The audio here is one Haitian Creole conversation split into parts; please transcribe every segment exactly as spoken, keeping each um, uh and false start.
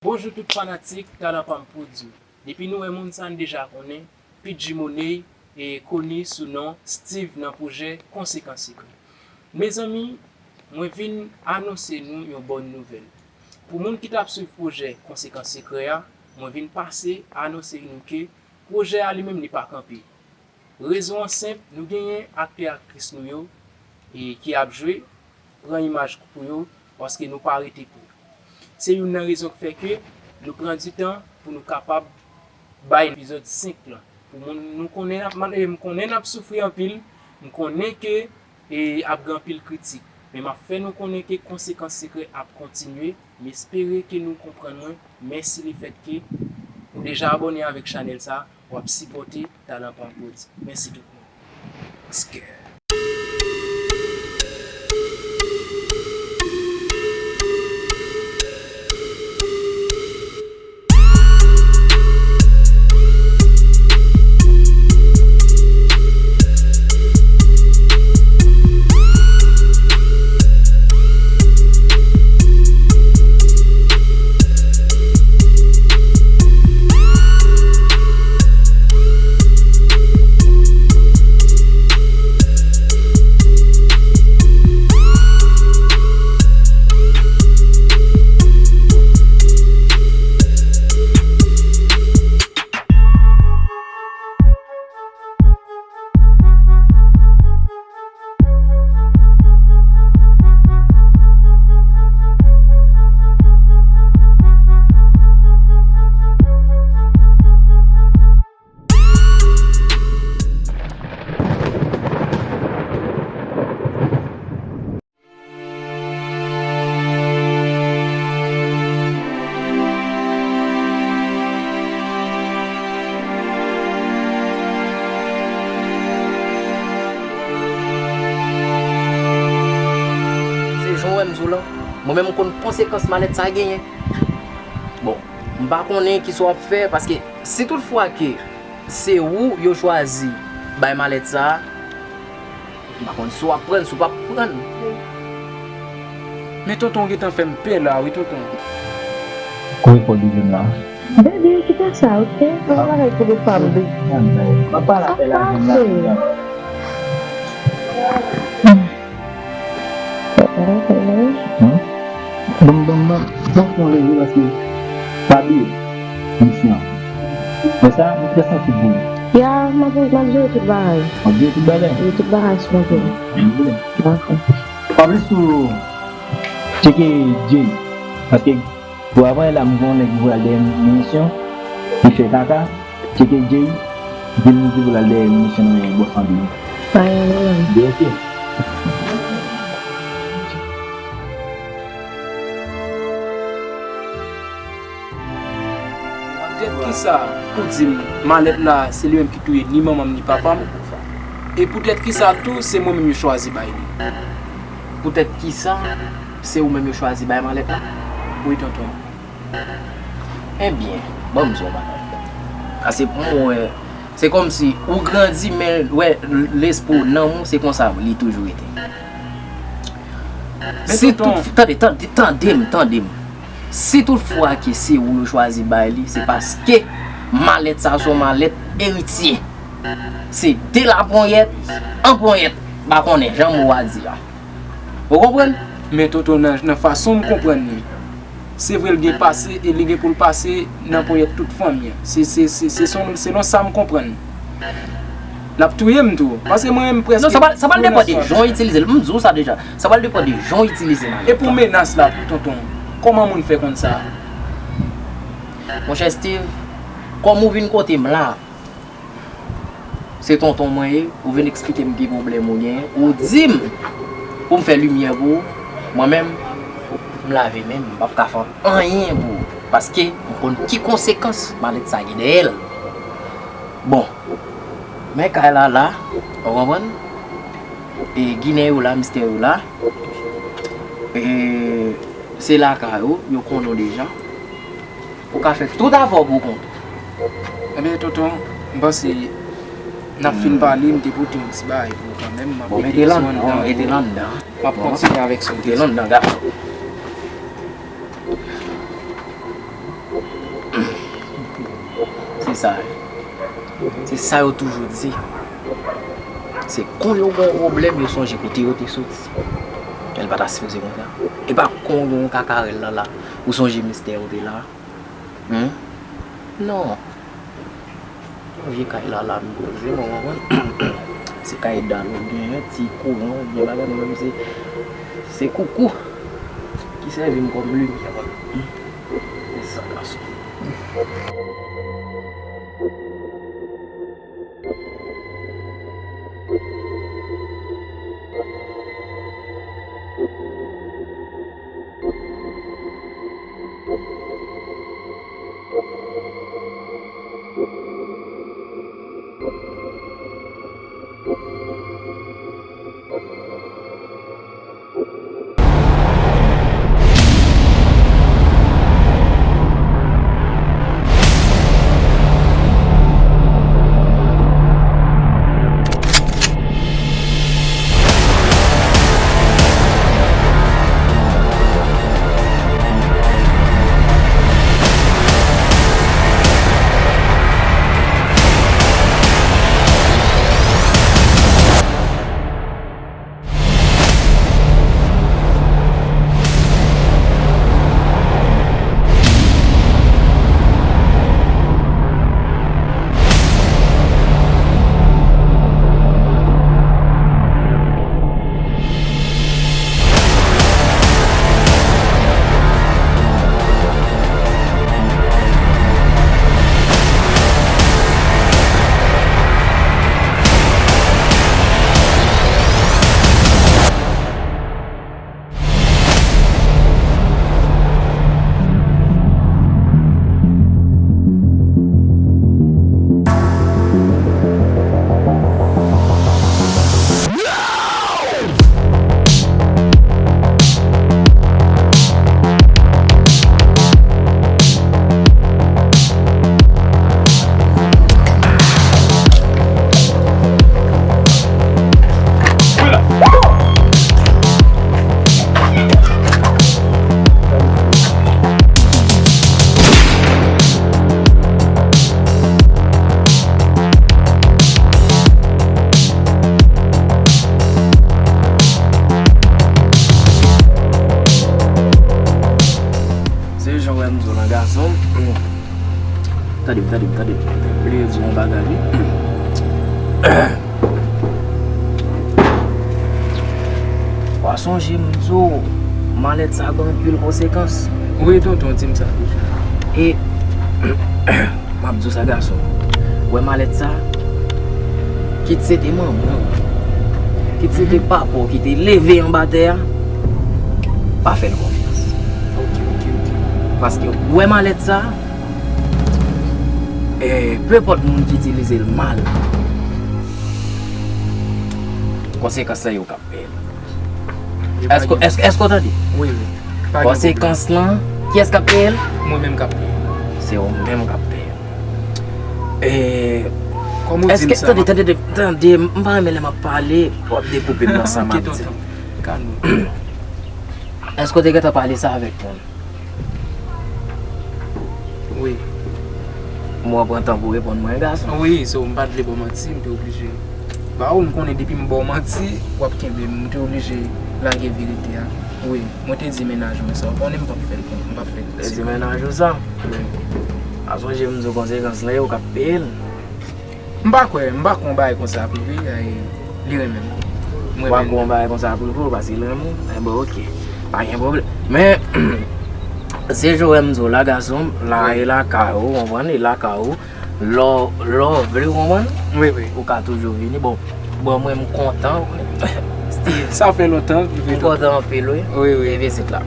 Bonjou tout fanatik Talan Pam Prodyo. Depi nou wè moun sa n deja konnen, P G Money e koni sou non Steve nan pwojè Konsekans Sekrè. Mezanmi, mwen vin anonse nou yon bòn nouvèl. Pou moun ki t ap swiv pwojè Konsekans Sekrè a, mwen vin pase anonse nou ke pwojè a li menm li pa kanpe. Rezon an senp, nou genyen aktè aktris nou yo e ki ap jwe, pran imaj pou yo, paske nou pa rete pou yo. Se youn nan rezon ki fè ke nou pran di tan pou nou kapab bay epizòd senk lan. Pou moun nou konnen n ap, m konnen n ap soufri anpil, m konnen ke e ap gen anpil kritik. Men m ap fè nou konnen ke Konsekans Sekrè ap kontinye. M espere ke nou konprann mwen. Mèsi lefètke ou deja abòne avèk chanèl sa, w ap sipòte Talan Pam Prodyo. Mèsi tout moun. Skè. Se jan w wè m di w lan, mwen menm m konn konsekans malèt sa genyen. Bon, m pa konnen kisa w ap fè, paske si tout fwa ke se ou yo chwazi bay malèt sa a, m pa konn si w ap prann, si w p ap prann. Men tonton, w gentan fè m pè la wi, tonton. Kote fò w desann la? Baby, kite sa, ok? Mwen pa gen pou de fam, baby. Mwen pa la fè lajan la. Bon, bon, bon, bon, fon leve paske pa bliye misyon. Men sa, m fè santi pou ou. Ya, m ap, m ap jere tout bagay. W ap jere tout bagay? Wi, tout bagay sou kontwòl. Dakò. Pa bliye tou tcheke Jay, paske pou avan la m gen yon nèg ki voye al dèyè m misyon, li fè kaka. Tcheke Jay, di l m di pou l al dèyè misyon nan men bòs an li. Pa gen pwoblèm. Byen, ok. Poutèt kisa ou di m malèt la se li menm ki touye ni manman m ni papa m? E poutèt kisa tou se mwen menm yo chwazi bay li? Poutèt kisa se ou menm yo chwazi bay malèt la? Wi, tonton. Ebyen, ban m di w yon bagay. Paske pou mwen, se kòmsi ou grandi, men, wè, lespri w, nanm ou, se konsa li toujou rete. Men si tonton, tout, tande, tande, tande m, tande m. Si tout fwa ke se ou yo chwazi bay li, se paske malèt sa se yon malèt eritye. Se de la ponyèt an ponyèt, m pa konnen jan mo a di a. Ou konprann? Men tonton, nan, nan fason m konprann li, se vre l gen pase e li gen pou l pase nan ponyèt tout fanmi an. Se, se, se, se son, selon sa m konprann. L ap touye m tou. Paske mwen menm prèske. Non, sa pa, sa pa depann de jan w itilize l. M di w sa deja. Sa pa depann de jan w itilize malèt la. E pou menas la, tonton, kòman moun fè konn sa? Monchè Steve, kòm ou vin kote m la, se tonton mwen ye, ou vin eksplike m ki pwoblèm ou genyen, ou di m pou m fè limyè pou ou, mwen menm, m lave men m, m p ap ka fè anyen pou ou, paske m konn ki konsekans malèt sa gen dèyè l. Bon, men kay la la, ou konprann? E Ginen yo la, mistè yo la, e se lakay ou, yo konnen w deja. Ou ka fè tout afè w pou kont ou. Ebyen, tonton, m panse n ap fin pale, m te pote yon ti bagay pou ou kanmenm. M ap mete sou anndan, mete l anndan. M ap kontinye avèk sa w te di. Mete l anndan, gason. Se sa, se sa yo toujou di. Se kon yo gen yon pwoblèm, yo sonje kote yo te soti. Kè l pa ta sipoze konsa. E pa kon yon kakarèl la la. Ou sonje mistè yo te la. Hmm? Non. Yon vye kay la la m poze, mwen konprann. Se kay dal ou genyen, ti kouran ou byen bagay, mwen menm se, se koukou ki sèvi m kòm limyè, mwen. Hmm? Se sa, gason. Se jan w wè m di w lan, gason. Tande m, tande m, tande m. Bliye di w yon bagay, wi. W a sonje m di w, malèt sa gen anpil konsekans. Wi, tonton, di m sa toujou. E, m ap di w sa, gason. W wè malèt sa, kit se te manman w, kit se te papa w ki te leve anba tè a, pa fè l konfyans. Ok, ok, ok. Paske w wè malèt sa, e, penpòt moun ki itilize l mal, konsekans lan yo k ap peye l. Èske, èske, èske w tande? Wi, wi. Pa gen pwoblèm. Konsekans lan, kiyès k ap peye l? Mwen menm k ap peye l. Se ou menm k ap peye l. E, kòm ou di m sa, tande, tande, tande, tande, m pa renmen lè m ap pale, w ap dekoupe m nan sa m ap di. Ok, tonton. Kalme w. Èske w te gentan pale sa avèk moun? Wi. Mwen pran tan pou reponn mwen, gason. Wi, so m pa t vle ba w manti, m te oblije ba w, m konnen depi m ba w manti, w ap kenbe m, m te oblije lage verite a. Wi, mwen te di mennaj mwen sa, w konnen m p ap fè l, m p ap fè l. Te di mennaj ou sa? Wi. A sonje m di w konsekans lan yo k ap peye l. M pa kwè, m pa kwè yon bagay konsa prive, ay, li renmen m. Mwen menm. Ou pa kwè yon bagay konsa prive w paske l renmen w? Enben, oke. Pa gen pwoblèm. Men, se jan w wè m di w la, gason m, la e lakay ou, w konprann, e lakay ou. Lè w, lè w vle, w konprann? Wi, wi. Ou ka toujou vini. Bon, bon, mwen, m kontan. Steve. Sa fè lontan, m kontan anpil, wi. Wi, wi. E vizit la.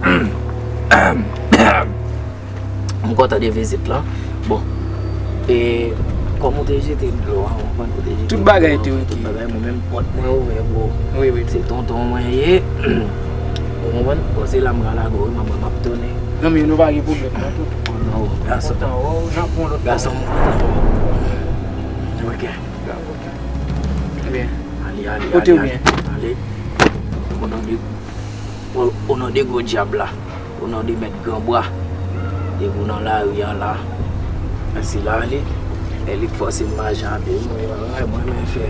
M kontan de vizit lan. Bon, e kòm ou te jete dlo a, ou konprann, ou te jete dlo a, tout bagay te oke. Tout bagay, mwen menm, pòt mwen ouvè pou ou. Wi, wi. Se tonton mwen ye. Ou konprann? Bon, se la m ka lage w, wi, manman, m ap tounen. Non, men nou pa gen pwoblèm, non, tonton. Oh, non, gason. Kontan, oh, jan pran lòt gason, m kontan. Ok. Bravo. Byen. Ale, ale, ale, ale. Kote w byen? Ale. Ou nan de, ou, ou nan de gwo dyab la. O non de Mèt Granbwa, depi w nan lari a la, men se la ale. E li k fòse m mache a pye, mwen, mwen, mwen renmen fè.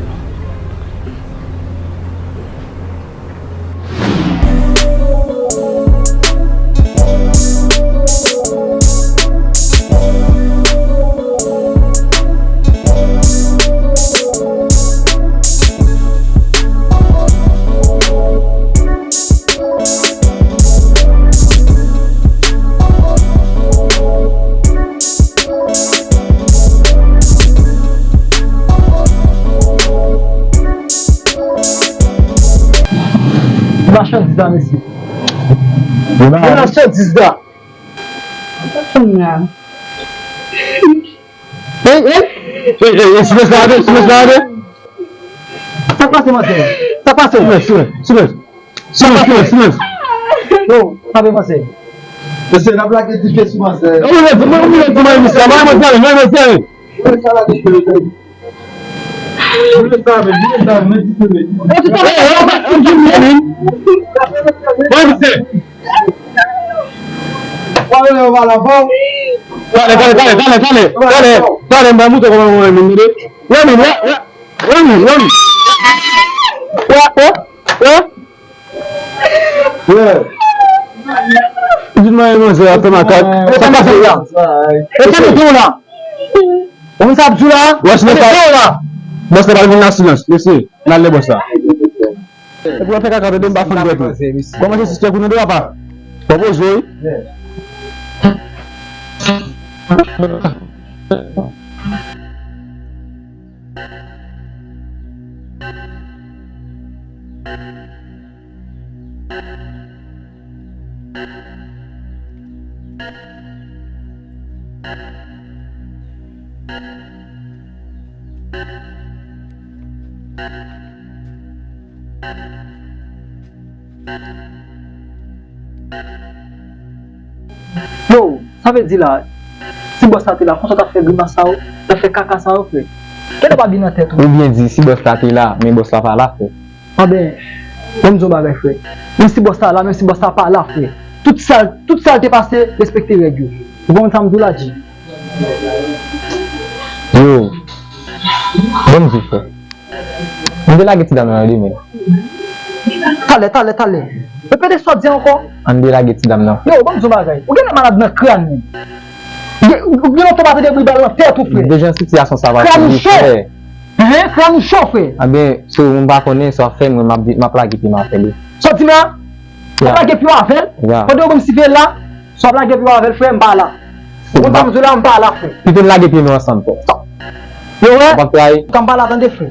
Machandiz la, mesye. Bon, machandiz la. Kounya. Ey, ey. Ey, ey, ey, silans la, ey, silans la, ey. Sa k pase, manzè? Sa k pase? Silans, silans, silans. Silans, silans, silans. Yo, sa k pase? Mesye, n ap lage dife sou manzè. Mwen, mwen, mwen, mwen, mwen, mwen, mwen, mwen, mwen. Mwen sa lage dife, mesye. Mwen sa lage dife, mesye. Mwen, mesye. Talè, talè, talè, talè, talè, talè, talè, m ba mouton kòman mwen menm, tande. Remi, re-, re-, Remi, Remi. Wè, wè, wè. Di mwen, manzè a fè makak. Sa pase la? E sa nou la? Ou sa ap di la? Wè, silans la. Bòs la pa vin nan silans, mesye. N al lè bòs la. Epi w ap fè kaka tande m pa fann dwèt ou. Kòmanse sisye kou nan do a pa. Pòpoze wi. Yo, sa vle di la, si bòs la te la, konsa w t ap fè grimas sa yo, w t ap fè kaka sa yo, frè? Kèt w pa byen nan tèt ou? Ou byen di, si bòs la te la, men bòs la pa la, frè. Anben, ban m di w yon bagay, frè. Menm si bòs la la, menm si bòs la pa la, frè. Tout sa, tout sa l te pase, respekte règ yo. Ou konprann sa m di w la, G? Yo, ban m di, frè. M te lage ti dam nan demen. Talè, talè, talè. Repete sa w di ankò. Ann delage ti dam nan. Yo, ban m di w yon bagay. Ou genlè malad nan kràn, menm. Ou gen, ou gen lontan w pa tande bri bal nan tèt ou, frè. Deja sitiyasyon sa pa fini, frè. Kràn ou cho. Hen, kràn ou cho, frè. Anben, so, m pa konnen sa w fè, mwen, m ap di, m ap lage pye m avè l. Sa w di m la? W ap lage pye w avè l? Pandan yo ban m siveye l la? Sa w ap lage pye w avè l, frè, m pa la. Ou konn sa m di w la, m pa la, frè. Pito n lage pye nou ansanm, frè. Yo, wè? Ou p ap trayi. Kan m pa la, tande, frè.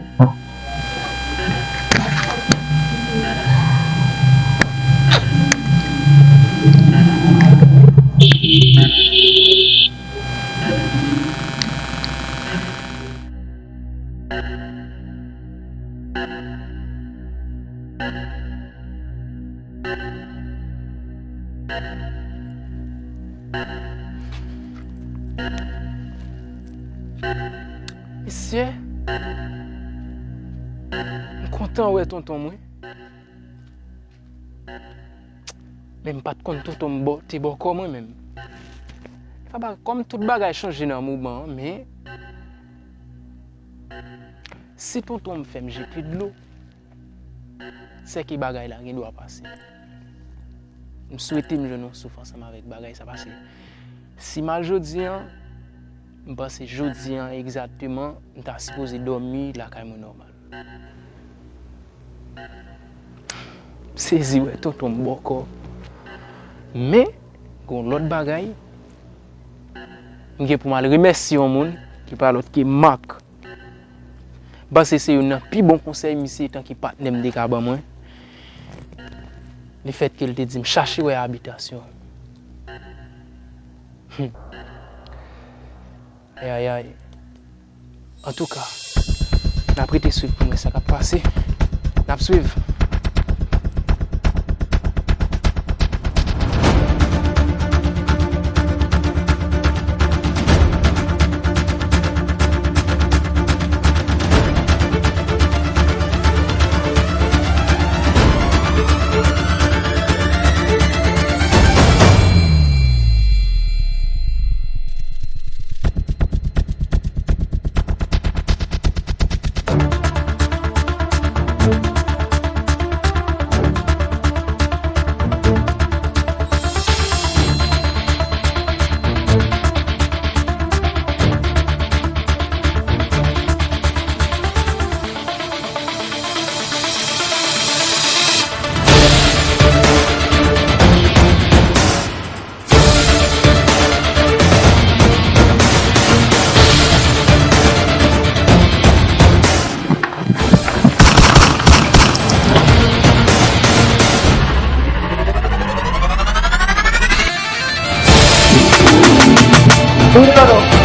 Mesye, m kontan wè tonton m wi. Men m pa t konn tonton m bò, te bòkò mwen menm. Sa pa, kòm tout bagay chanje nan moman an, men si tonton m fè m jete dlo, sèke bagay la gen dwa pase. M swete m jwenn yon souf ansanm avèk bagay sa, paske si m al jodi an, m panse jodi an egzakteman, m ta sipoze dòmi lakay mwen nòmal. M sezi wè tonton m bòkò. Men, gen yon lòt bagay, m gen pou m al remèsye yon moun ki pa lòt ke Mak. M panse se youn nan pi bon konsèy misye, tanke patnè m, te ka ban mwen. Lefètke l te di m chache wè abitasyon. Hmm. Ayayay. Antouka, n ap rete swiv pou n wè sa k ap pase. N ap swiv. Wi, tonton.